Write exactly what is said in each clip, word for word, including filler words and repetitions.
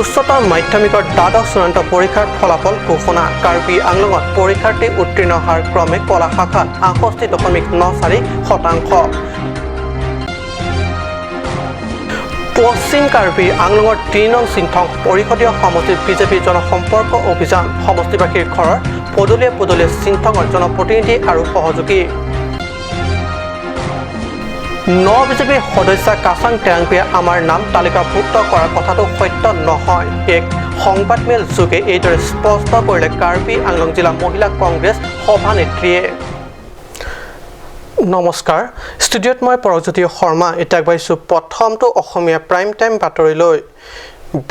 উচ্চতৰ মাধ্যমিকৰ দ্বাদশ চূড়ান্ত পৰীক্ষাৰ ফলাফল ঘোষণা। কাৰ্বি আংলঙত পৰীক্ষাৰ্থী উত্তীৰ্ণ হাৰ ক্ৰমে কলা শাখাত আঠষষ্ঠি দশমিক ন চাৰি শতাংশ। পশ্চিম কাৰ্বি আংলঙৰ তিনি নং চিংথং পৰিষদীয় সমষ্টিৰ বিজেপি জনসম্পৰ্ক অভিযান। সমষ্টিবাসীৰ ঘৰৰ পদূলিয়ে পদূলিয়ে চিংথঙৰ জনপ্ৰতিনিধি আৰু সহযোগী। ন বিজেপি সদস্যা কাছাং টেঙাংপীয়ে আমাৰ নাম তালিকাভুক্ত কৰাৰ কথাটো সত্য নহয়। এক সংবাদমেল যোগে এইদৰে স্পষ্ট কৰিলে কাৰ্বি আংলং জিলা মহিলা কংগ্ৰেছ সভানেত্ৰীয়ে। নমস্কাৰ, ষ্টুডিঅ'ত মই পৰজ্যোতি শৰ্মা। এতিয়া আগবাঢ়িছো প্ৰথমটো অসমীয়া প্ৰাইম টাইম বাতৰিলৈ।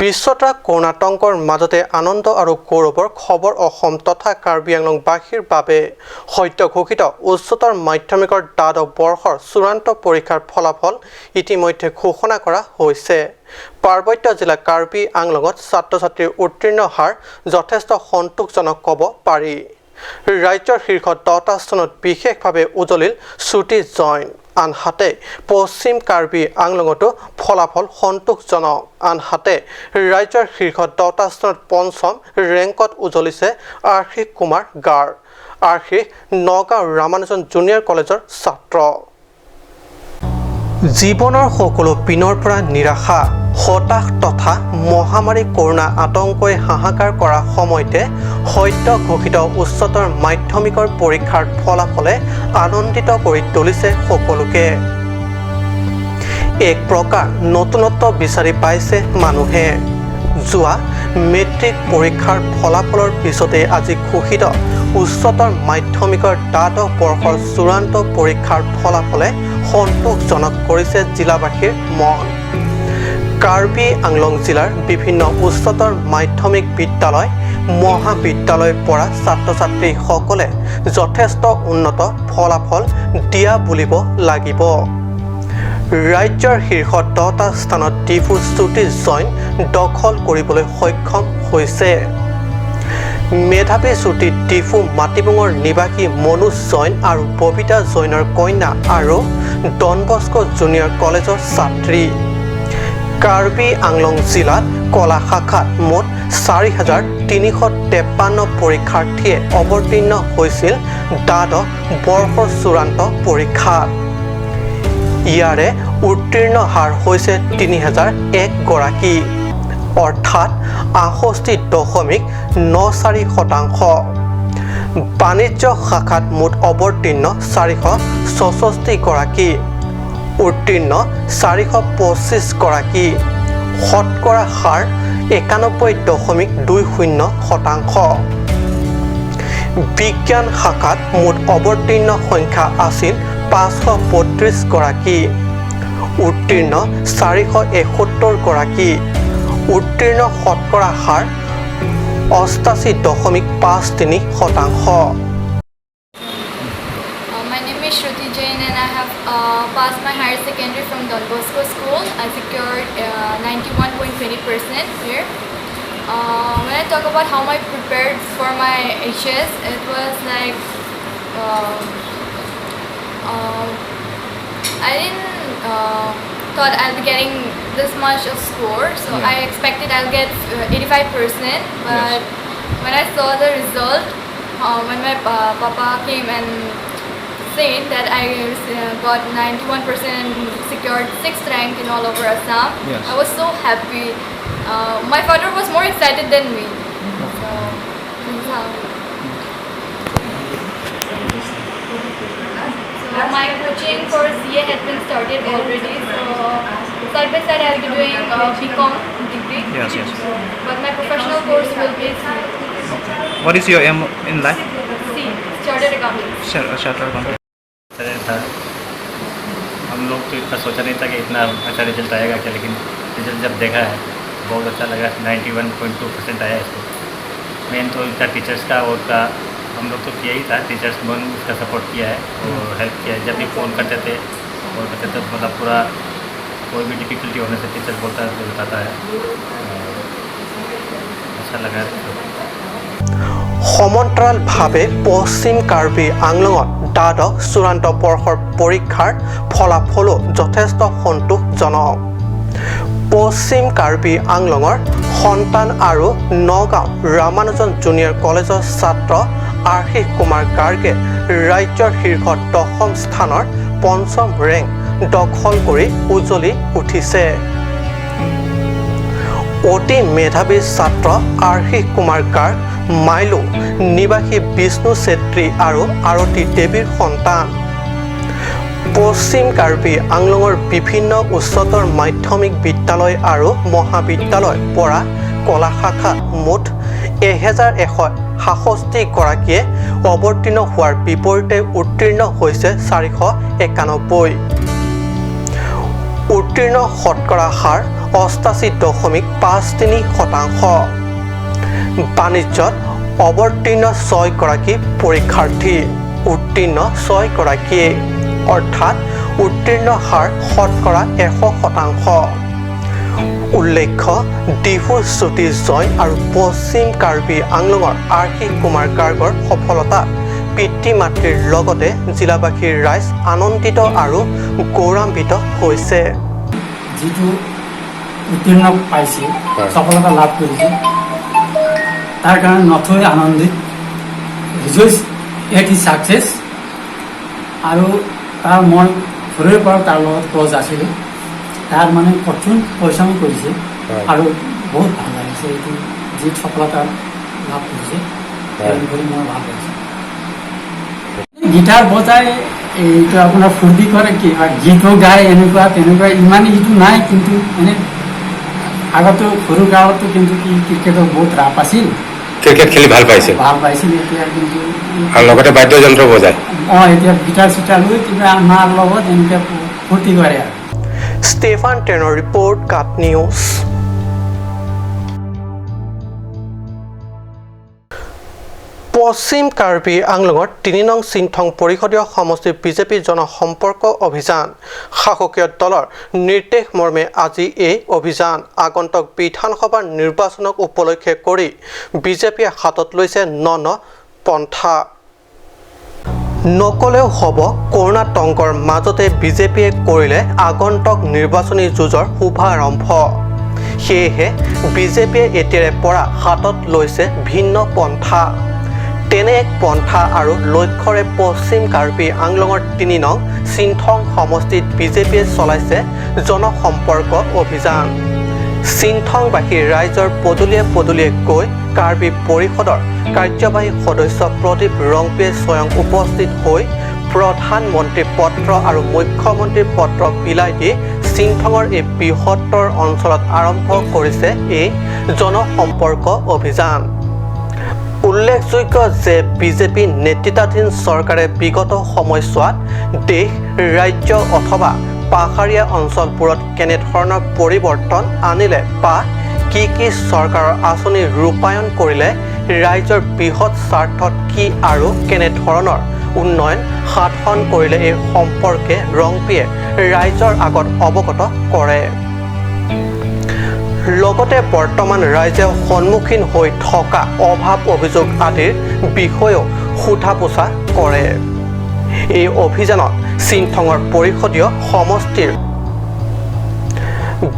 বিশ্বত কৰোণা আতংকৰ মাজতে আনন্দ আৰু গৌৰৱৰ খবৰ অসম তথা কাৰ্বি আংলংবাসীৰ বাবে। সদ্য ঘোষিত উচ্চতৰ মাধ্যমিকৰ দ্বাদশ বৰ্ষৰ চূড়ান্ত পৰীক্ষাৰ ফলাফল ইতিমধ্যে ঘোষণা কৰা হৈছে। পাৰ্বত্য জিলা কাৰ্বি আংলঙত ছাত্ৰ ছাত্ৰীৰ উত্তীৰ্ণ হাৰ যথেষ্ট সন্তোষজনক ক'ব পাৰি। ৰাজ্যৰ শীৰ্ষ দহটা স্থানত বিশেষভাৱে উজলিল শ্ৰুতি জৈন। আনহাতে পশ্চিম কাৰ্বি আংলঙতো ফলাফল সন্তোষজনক। আনহাতে ৰাজ্যৰ শীৰ্ষ দহটা স্থানত পঞ্চম ৰেংকত উজলিছে আশিস কুমাৰ গাৰ। আশিস নগাঁও ৰামানুজন জুনিয়ৰ কলেজৰ ছাত্ৰ। জীৱনৰ সকলো পিনৰ পৰা নিৰাশা, হতাশ তথা মহামাৰী কৰোণা আতংকই হাহাকাৰ কৰা সময়তে সদ্য ঘোষিত উচ্চতৰ মাধ্যমিকৰ পৰীক্ষাৰ ফলাফলে আনন্দিত কৰি তুলিছে সকলোকে। এক প্ৰকাৰ নতুনত্ব বিচাৰি পাইছে মানুহে। যোৱা মেট্ৰিক পৰীক্ষাৰ ফলাফলৰ পিছতে আজি ঘোষিত উচ্চতৰ মাধ্যমিকৰ দ্বাদশ বৰ্ষৰ চূড়ান্ত পৰীক্ষাৰ ফলাফলে সন্তোষজনক কৰিছে জিলাবাসীৰ মন। কাৰ্বি আংলং জিলাৰ বিভিন্ন উচ্চতৰ মাধ্যমিক বিদ্যালয়, মহাবিদ্যালয়ৰ পৰা ছাত্ৰ ছাত্ৰীসকলে যথেষ্ট উন্নত ফলাফল দিয়া বুলিব লাগিব। ৰাজ্যৰ শীৰ্ষ দহটা স্থানত ডিফু শ্ৰুতি জৈন দখল কৰিবলৈ সক্ষম হৈছে। মেধাৱী শ্ৰুতি ডিফু মাটিবুঙৰ নিবাসী মনোজ জৈন আৰু ববিতা জৈনৰ কন্যা আৰু ডন বস্কো জুনিয়ৰ কলেজৰ ছাত্ৰী। কাৰ্বি আংলং জিলাত কলা শাখাত মুঠ চাৰি হাজাৰ তিনিশ তেৱন্ন পৰীক্ষাৰ্থীয়ে অৱতীৰ্ণ হৈছিল দ্বাদশ বৰ্ষৰ চূড়ান্ত পৰীক্ষাত। ইয়াৰে উত্তীৰ্ণ হাৰ হৈছে তিনি হাজাৰ এক গৰাকী, অৰ্থাৎ আঠষষ্ঠি দশমিক ন চাৰি শতাংশ। বাণিজ্য শাখাত মুঠ অৱতীৰ্ণ চাৰিশ ছষষ্ঠি গৰাকী, উত্তীৰ্ণ চাৰিশ পঁচিছ গৰাকী, শতকৰা হাৰ একানব্বৈ দশমিক দুই শূন্য শতাংশ। বিজ্ঞান শাখাত মুঠ অৱতীৰ্ণ সংখ্যা আছিল পাঁচশ বত্ৰিশ গৰাকী, উত্তীৰ্ণ চাৰিশ এসত্তৰ গৰাকী, উত্তীৰ্ণ শতকৰা হাৰ অষ্টাশী দশমিক পাঁচ তিনি শতাংশ। Uh, my name is Shruti Jain and I have uh, passed my higher secondary from Don Bosco School. I secured uh, ninety-one point twenty percent here. Uh, when I talk about how I prepared for my H S, it was like um, um, I didn't uh, thought I'll be getting this much of score, so Yeah. I expected I'll get uh, eighty-five percent, but Yes. when I saw the result, uh, when my uh, papa came and said that I uh, got ninety-one percent and secured sixth rank in all over Assam, Yes. I was so happy. Uh, my father was more excited than me. So, this is how. So my coaching for C A had been started already. So side by side, I'll be doing uh, B Com degree. Yes, yes. But my professional course will be C A. What is your aim in life? C, Chartered Accountant. Char- Chartered Accountant. अच्छा था। हम लोग तो इतना सोचा नहीं था कि इतना अच्छा रिजल्ट आएगा क्या, लेकिन रिजल्ट जब देखा है बहुत अच्छा लगा। Ninety one point two percent आया इसको। मेन तो इनका टीचर्स का और का हम लोग तो किया ही था, टीचर्स ने इसका सपोर्ट किया है और हेल्प किया है। जब भी फ़ोन करते थे, कॉल करते थे, मतलब पूरा कोई भी डिफिकल्टी होने से टीचर बोलता है, बताता है। अच्छा लगा है। সমান্তৰালভাৱে পশ্চিম কাৰ্বি আংলঙত দ্বাদশ চূড়ান্ত বৰ্ষৰ পৰীক্ষাৰ ফলাফলো যথেষ্ট সন্তোষজনক। পশ্চিম কাৰ্বি আংলঙৰ সন্তান আৰু নগাঁও ৰামানুজন জুনিয়ৰ কলেজৰ ছাত্ৰ আশীষ কুমাৰ গাৰ্গে ৰাজ্যৰ শীৰ্ষ দশম স্থানৰ পঞ্চম ৰেংক দখল কৰি উজ্বলি উঠিছে। অতি মেধাৱী ছাত্ৰ আশীষ কুমাৰ গাৰ্গ মাইলু নিবাসী বিষ্ণু চেত্ৰী আৰু আৰতী দেৱীৰ সন্তান। পশ্চিম কাৰ্বি আংলঙৰ বিভিন্ন উচ্চতৰ মাধ্যমিক বিদ্যালয় আৰু মহাবিদ্যালয় পৰা কলা শাখাত মুঠ এহেজাৰ এশ সাতষষ্ঠি গৰাকীয়ে অৱতীৰ্ণ হোৱাৰ বিপৰীতে উত্তীৰ্ণ হৈছে চাৰিশ একানব্বৈ। উত্তীৰ্ণ শতকৰা হাৰ অষ্টাশী দশমিক পাঁচ তিনি শতাংশ। বাণিজ্যত অৱতীৰ্ণ ছয়গৰাকী পৰীক্ষাৰ্থী, উত্তীৰ্ণ ছয়গৰাকীয়ে, অৰ্থাৎ উত্তীৰ্ণ হাৰ শতকৰা এশ শতাংশ। উল্লেখ্য, ডিফুৰ শ্ৰুতি জৈন আৰু পশ্চিম কাৰ্বি আংলঙৰ আশীষ কুমাৰ গাৰ্গৰ সফলতাত পিতৃ মাতৃৰ লগতে জিলাবাসীৰ ৰাইজ আনন্দিত আৰু গৌৰৱান্বিত হৈছে। যিটো উত্তীৰ্ণ পাইছে, হয়। সফলতা লাভ কৰিছে, তাৰ কাৰণে নথৈ আনন্দিত। Rejoice at his success। আৰু তাৰ মই সৰুৰে পৰা তাৰ লগত ক্লজ আছিলোঁ। তাৰ মানে কঠিন পৰিশ্ৰম কৰিছে, হয়। আৰু বহুত ভাল লাগিছে এইটো যি সফলতা লাভ কৰিছে, হয়। এই বিষয়ে মই ভাল লাগিছে। গীটাৰ বজাই এইটো আপোনাৰ ফূৰ্তি কৰে কি বা গীতো গায়, এনেকুৱা তেনেকুৱা ইমান এইটো নাই, কিন্তু মানে আগতে সৰু কালতো কিন্তু কি ক্ৰিকেটৰ বহুত ৰাপ আছিল। ক্ৰিকেট খেলি ভাল পাইছিল। ভাল পাইছিল, এতিয়া কিন্তু আৰু লগতে বাদ্যযন্ত্ৰ বজায়। অ, এতিয়া গীটাৰ চিটাৰ লৈ কিবা আমাৰ লগত এনেকে ফূৰ্তি কৰে আৰু। ষ্টেফান টেনৰ ৰিপৰ্ট, কাট নিউজ। পশ্চিম কাৰ্বি আংলঙৰ তিনি নং চিনথং পৰিষদীয় সমষ্টিৰ বিজেপি জনসম্পৰ্ক অভিযান। শাসকীয় দলৰ নিৰ্দেশ মৰ্মে আজি এই অভিযান। আগন্তুক বিধানসভাৰ নিৰ্বাচনক উপলক্ষে কৰি বিজেপিয়ে হাতত লৈছে ন ন পন্থা। নকলেও হ'ব, কৰোণা তংকৰ মাজতে বিজেপিয়ে কৰিলে আগন্তুক নিৰ্বাচনী যুঁজৰ শুভাৰম্ভ। সেয়েহে বিজেপিয়ে এতিয়াৰে পৰা হাতত লৈছে ভিন্ন পন্থা। তেনে এক পন্থা আৰু লক্ষ্যৰে পশ্চিম কাৰ্বি আংলঙৰ তিনি নং চিনথং সমষ্টিত বিজেপিয়ে চলাইছে জনসম্পৰ্ক অভিযান। চিনথংবাসী ৰাইজৰ পদূলিয়ে পদূলিয়ে গৈ কাৰ্বি পৰিষদৰ কাৰ্যবাহী সদস্য প্ৰদীপ ৰংপিয়ে স্বয়ং উপস্থিত হৈ প্ৰধানমন্ত্ৰী পত্ৰ আৰু মুখ্যমন্ত্ৰী পত্ৰ বিলাই দি চিনথঙৰ এই বৃহত্তৰ অঞ্চলত আৰম্ভ কৰিছে এই জনসম্পৰ্ক অভিযান। উল্লেখযোগ্য যে বিজেপি নেতৃত্বাধীন চৰকাৰে বিগত সময়ছোৱাত দেশ, ৰাজ্য অথবা পাহাৰীয়া অঞ্চলবোৰত কেনেধৰণৰ পৰিৱৰ্তন আনিলে বা কি কি চৰকাৰৰ আঁচনি ৰূপায়ণ কৰিলে ৰাইজৰ বৃহৎ স্বাৰ্থত কি আৰু কেনেধৰণৰ উন্নয়ন সাধন কৰিলে, এই সম্পৰ্কে ৰংপিয়ে ৰাইজৰ আগত অৱগত কৰে। লগতে বৰ্তমান ৰাইজে সন্মুখীন হৈ থকা অভাৱ অভিযোগ আদিৰ বিষয়েও সোধা পোছা কৰে। এই অভিযানত চিনথঙৰ পৰিষদীয় সমষ্টিৰ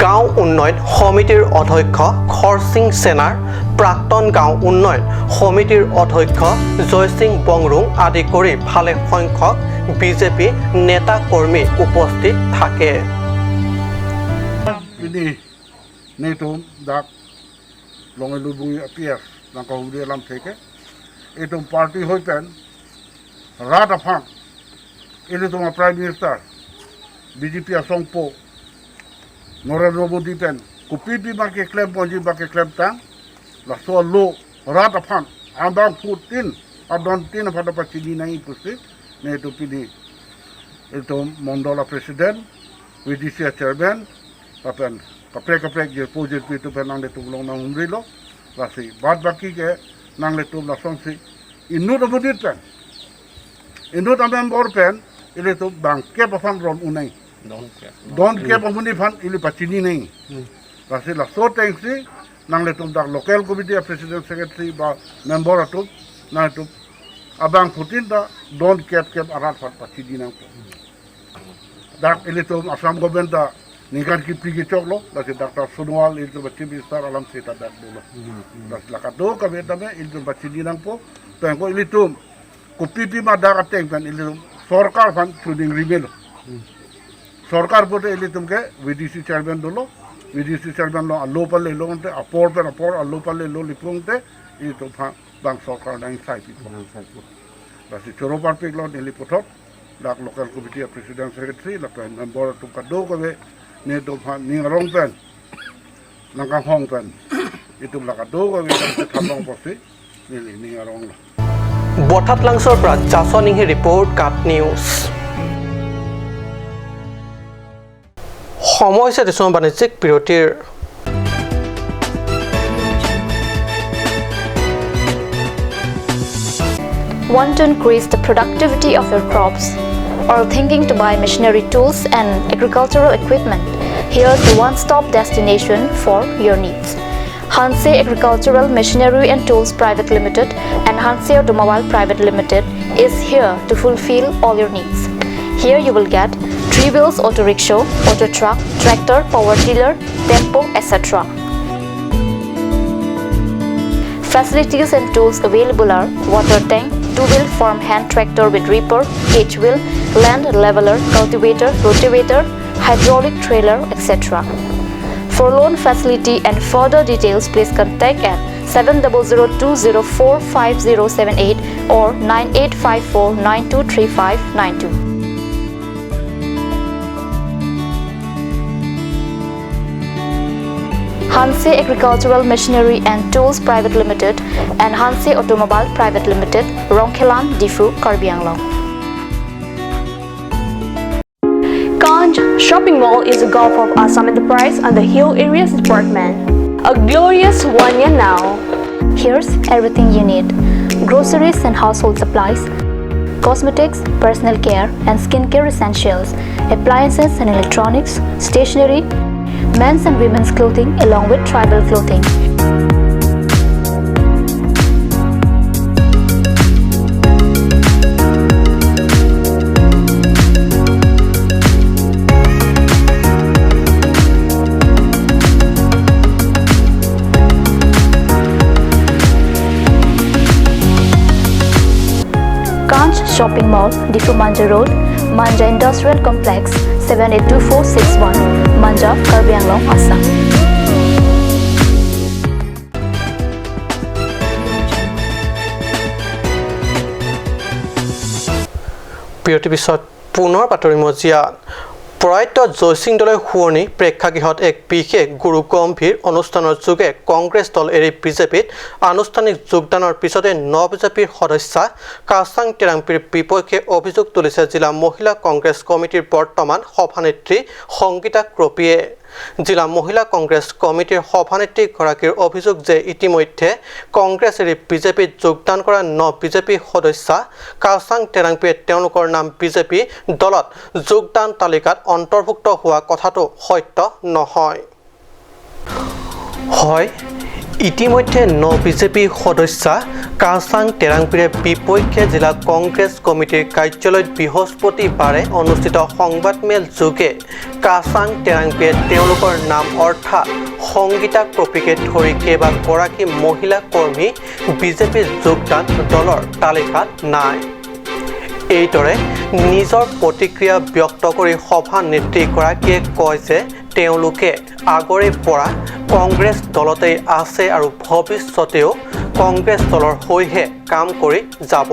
গাঁও উন্নয়ন সমিতিৰ অধ্যক্ষ খৰসিং সেনাৰ, প্ৰাক্তন গাঁও উন্নয়ন সমিতিৰ অধ্যক্ষ জয়সিং বংৰুং আদি কৰি ভালে সংখ্যক বিজেপি নেতা কৰ্মী উপস্থিত থাকে। Pini netum dak Longelu Bungni appears nangkahumri alamthe ke, itum party hoi pen rat aphan, ilitum a Prime Minister, B J P asongpo Narendra Modi pen kopi pi ma keklem ponji ma keklem tang, laso alo rat aphan abangphutin, adontin aphan ta pachini nangji pusi netum pini itum mondol a president, V D C a chairman, lapen kaprek kaprek jirpo jirpi atum pen nanglitum along nanghumrilo. Lasi bad baki ke nanglitum lasonsi inut amonit pen, inut amember pen ilitum bangkep aphan ron un-e. Don kep. Don kep amonit aphan ili pachini nangji. Hmm. Lasi laso atengsi nanglitum dak local committee a president, secretary ba member atum, nanglitum abangphutin ta don kep kep arat aphan pachini nangpo. Dak ilitum Assam government ta Ningkan kipri kechoklo, lasi Doctor Sonowal ilitum Chief Minister alam seta dak dolo. Hmm, hmm. Lasi la kadokave tame ilitum pachini nangpo, pen ko ilitum kopi pi ma dak ateng pen ilitum sorkar aphan choningri melo. Hmm. Sorkar pulote ilitum ke V D C chairman dolo, V D C chairman along alo palelo ante apor pen apor alo palelo lipung te ilitum aphan bang sorkar nang sai pipo. Nang sai pipo. Lasi choro parpiklo neli puthot, dak local committee a president secretary, lapen member atum kadokave netum aphan ning arong pen, nangkanghong pen, itum la kadokave nang thanong pusi neli ning aronglo. Bothat Langsohor pra Jason Inghi report, KAT News. সময় হৈছে দেশৰ বাণিজ্যিক বিৰতিৰ। Want to increase the productivity of your crops? Or thinking to buy machinery tools and agricultural equipment? Here's the one-stop destination for your needs. Hanse Agricultural Machinery and Tools Private Limited and Hanse Automobile Private Limited is here to fulfill all your needs. Here you will get three wheels auto rickshaw, auto truck, tractor, power tiller, tempo, et cetera. Facilities and tools available are water tank, two-wheel farm hand tractor with reaper, cage wheel, land leveler, cultivator, rotavator, hydraulic trailer, et cetera. For loan facility and further details, please contact at seven double zero two zero four five zero seven eight or nine eight five four nine two three five nine two. Hanse Agricultural Machinery and Tools Private Limited and Hanse Automobile Private Limited, Rongkhelan, Diphu, Karbi Anglong. Kanch Shopping Mall is a Gulf of Assam enterprise under Hill Areas Department. A glorious one year now. Here's everything you need: groceries and household supplies, cosmetics, personal care and skincare essentials, appliances and electronics, stationery, men's and women's clothing along with tribal clothing. Kanch Shopping Mall, Diphu Manja Road, Manja Industrial Complex, seven eight two four six one, Manja, Karbi Anglong, Assam. প্ৰিয় টিভি চাওক, পুনৰ বাতৰি মজিয়াত। প্ৰয়াত জয়সিং দলৈ শুৱনি প্ৰেক্ষাগৃহত এক বিশেষ গুৰু গম্ভীৰ অনুষ্ঠানৰ যোগে কংগ্ৰেছ দল এৰি বিজেপিত আনুষ্ঠানিক যোগদানৰ পিছতে ন বিজেপিৰ সদস্যা কাছাং টেৰাংপীৰ বিপক্ষে অভিযোগ তুলিছে জিলা মহিলা কংগ্ৰেছ কমিটিৰ বৰ্তমান সভানেত্ৰী সংগীতা ক্ৰপীয়ে। জিলা মহিলা কংগ্ৰেছ কমিটিৰ সভানেত্ৰীগৰাকীৰ অভিযোগ যে ইতিমধ্যে কংগ্ৰেছ এৰি বিজেপিত যোগদান কৰা ন বিজেপি সদস্যা কাছাং টেৰাংপীয়ে তেওঁলোকৰ নাম বিজেপি দলত যোগদান তালিকাত অন্তৰ্ভুক্ত হোৱা কথাটো সত্য নহয়। হয়, ইতিমধ্যে ন বিজেপি সদস্যা কাছাং টেৰাংপীৰে বিপক্ষে জিলা কংগ্ৰেছ কমিটিৰ কাৰ্যালয়ত বৃহস্পতিবাৰে অনুষ্ঠিত সংবাদমেল যোগে কাছাং টেৰাংপীয়ে তেওঁলোকৰ নাম অৰ্থাৎ সংগীতা ক্ৰপীকে ধৰি কেইবাগৰাকী মহিলা কৰ্মী বিজেপিত যোগদান দলৰ তালিকাত নাই। এইদৰে নিজৰ প্ৰতিক্ৰিয়া ব্যক্ত কৰি সভানেত্ৰীগৰাকীয়ে কয় যে তেওঁলোকে আগৰে পৰা কংগ্ৰেছ দলতেই আছে আৰু ভৱিষ্যতেও কংগ্ৰেছ দলৰ হৈহে কাম কৰি যাব।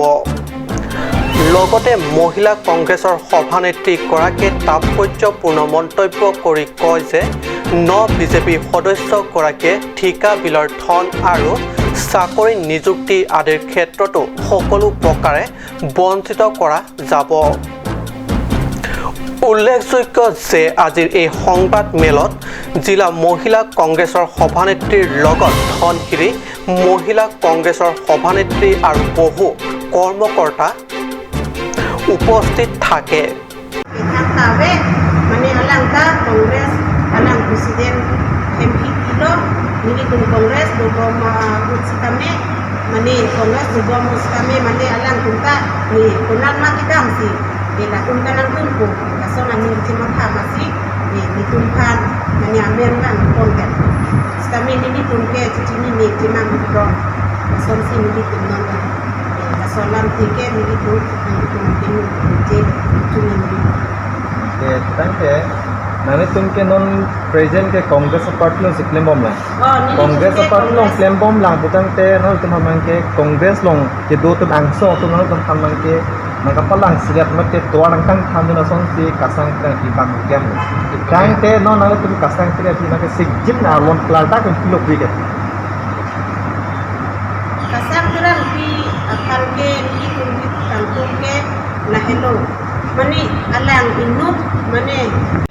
লগতে মহিলা কংগ্ৰেছৰ সভানেত্ৰীগৰাকীয়ে তাৎপৰ্যপূৰ্ণ মন্তব্য কৰি কয় যে ন বিজেপি সদস্যগৰাকীয়ে ঠিকা বিলৰ ধন আৰু চাকৰি নিযুক্তি আদিৰ ক্ষেত্ৰতো সকলো প্ৰকাৰে বঞ্চিত কৰা যাব। উল্লেখযোগ্য যে আজিৰ এই সংবাদ মেলত জিলা মহিলা কংগ্ৰেছৰ সভানেত্ৰীৰ লগত ধনশিৰি মহিলা কংগ্ৰেছৰ সভানেত্ৰী আৰু বহু কৰ্মকৰ্তা উপস্থিত থাকে। Kethak ta ave, mane alang ta Congress, alang president M P P lo, nelitum Congress dobom, ah, ahut sitame, mane Congress dobom ahut sitame, mane alangtum ta, ne konat ma kedam si, ne latum ta nangtum ko, lason aning chematha masi, ne, netum Han, mane amen bang pon kan. Sitame nelitum ke chichini ne chimang bro. Lasonsi nelitum non. Laso alam ti ke nelitum, nelitum tim je chini nelitum. Ke tangte, nanglitum ke non present ke Congress party alongsi klembom lang. Oh, nelitum Congress ke party along Congress. Klembom lang putangte, nanglitum hamang ke Congress along kedo atum angsong atum nanglitum hamang ke nangkapalangsi liat mate tovar nangkangthandun asonsi Kasang Terangpi bang kem. Tangte non nanglitum Kasang Terangpi nangke sikjip na alon klardak pilo bike. Kasang Terangpi aphan ke nelitum di tangtum ke lahelo. Mane alang inut, mane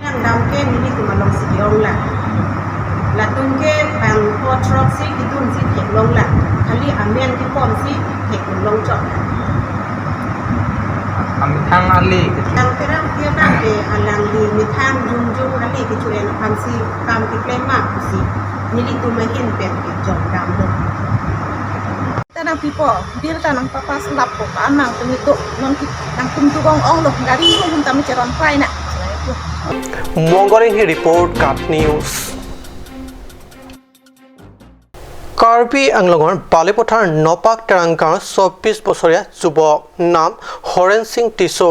alang dam ke nelitum alongsi ke-ong lang. Latum ke bang po throksi kedunsi theklong lang. Kali amen keponsi theklong chok. Amethang ale. Kasang Terangpi abang ke alangli methang jongjong ale kecho-en aphansi kam keklem ma pusi nelitum ahin pen ke jongdamlo. Terangpi po, bill ta nangpapass lap po, ka nangtum itu, non ki, nangtum tu ong-onglo, gari hum hum tame cheron prai na. Mongol Enghi report, KAT News. Karbi আংলঙৰ বালিপথাৰ নপাক তেৰাং গাঁৱৰ চৌব্বিছ বছৰীয়া যুৱক নাম হৰেণ সিং টিছো।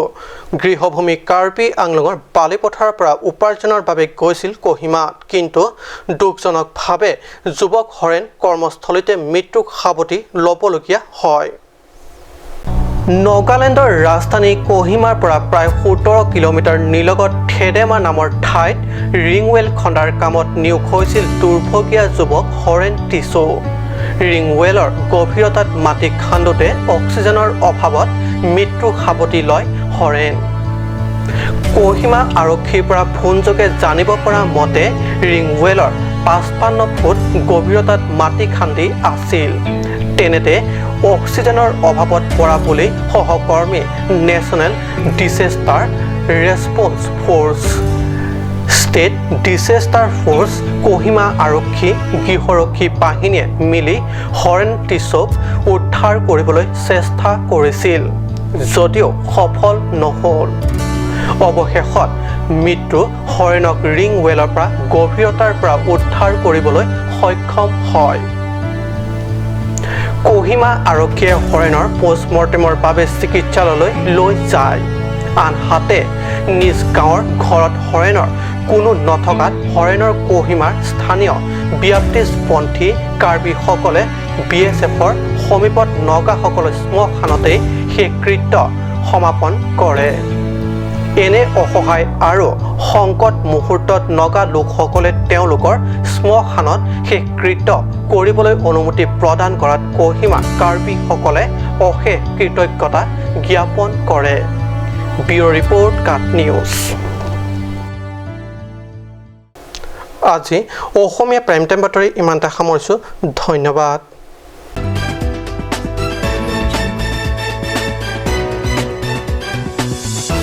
গৃহভূমি কাৰ্বি আংলঙৰ বালিপথাৰৰ পৰা উপাৰ্জনৰ বাবে গৈছিল কহিমাত, কিন্তু দুখজনকভাৱে যুৱক হৰেণ কৰ্মস্থলীতে মৃত্যুক সাৱটি ল'বলগীয়া হয়। নগালেণ্ডৰ ৰাজধানী কহিমাৰ পৰা প্ৰায় সোতৰ কিলোমিটাৰ নিলগত থেডেমা নামৰ ঠাইত ৰিংৱেল খন্দাৰ কামত নিয়োগ হৈছিল দুৰ্ভগীয়া যুৱক হৰেণ টিছো। ৰিংৱেলৰ গভীৰতাত মাটি খান্দোতে অক্সিজেনৰ অভাৱত মৃত্যু সাৱটি লয় হৰেণ। কহিমা আৰক্ষীৰ পৰা ফোনযোগে জানিব পৰা মতে, ৰিংৱেলৰ পাঁচপন্ন ফুট গভীৰতাত মাটি খান্দি আছিল। তেনেতে অক্সিজেনৰ অভাৱত পৰা বুলি সহকৰ্মী নেশ্যনেল ডিচেষ্টাৰ ৰেছপন্স ফ'ৰ্চ, ষ্টেট ডিচেষ্টাৰ ফ'ৰ্চ, কহিমা আৰক্ষী, গৃহৰক্ষী বাহিনীয়ে মিলি হৰেণ টিছক উদ্ধাৰ কৰিবলৈ চেষ্টা কৰিছিল, যদিও সফল নহ'ল। অৱশেষত মৃত্যু হৰেণক ৰিংৱেলৰ পৰা গভীৰতাৰ পৰা উদ্ধাৰ কৰিবলৈ সক্ষম হয়। কহিমা আৰক্ষীয়ে হৰেণৰ পোষ্টমৰ্টেমৰ বাবে চিকিৎসালয়লৈ লৈ যায়। আনহাতে নিজ গাঁৱৰ ঘৰত হৰেণৰ কোনো নথকাত হৰেণৰ কহিমাৰ স্থানীয় ব্যাপটিষ্ট পন্থী কাৰ্বিসকলে বি এছ এফৰ সমীপত নগাসকলৰ শ্মশানতেই শেষকৃত্য সমাপন কৰে। এনে অসহায় আৰু সংকট মুহূৰ্তত নগা লোকসকলে তেওঁলোকৰ শ্মশানত শেষকৃত্য কৰিবলৈ অনুমতি প্ৰদান কৰাত কহিমা কাৰ্বিসকলে অশেষ কৃতজ্ঞতা জ্ঞাপন কৰে। ব্যুৰ' ৰিপৰ্ট, কাট নিউজ। আজি অসমীয়া প্ৰাইম টাইম বাতৰি ইমানতে সামৰিছোঁ। ধন্যবাদ।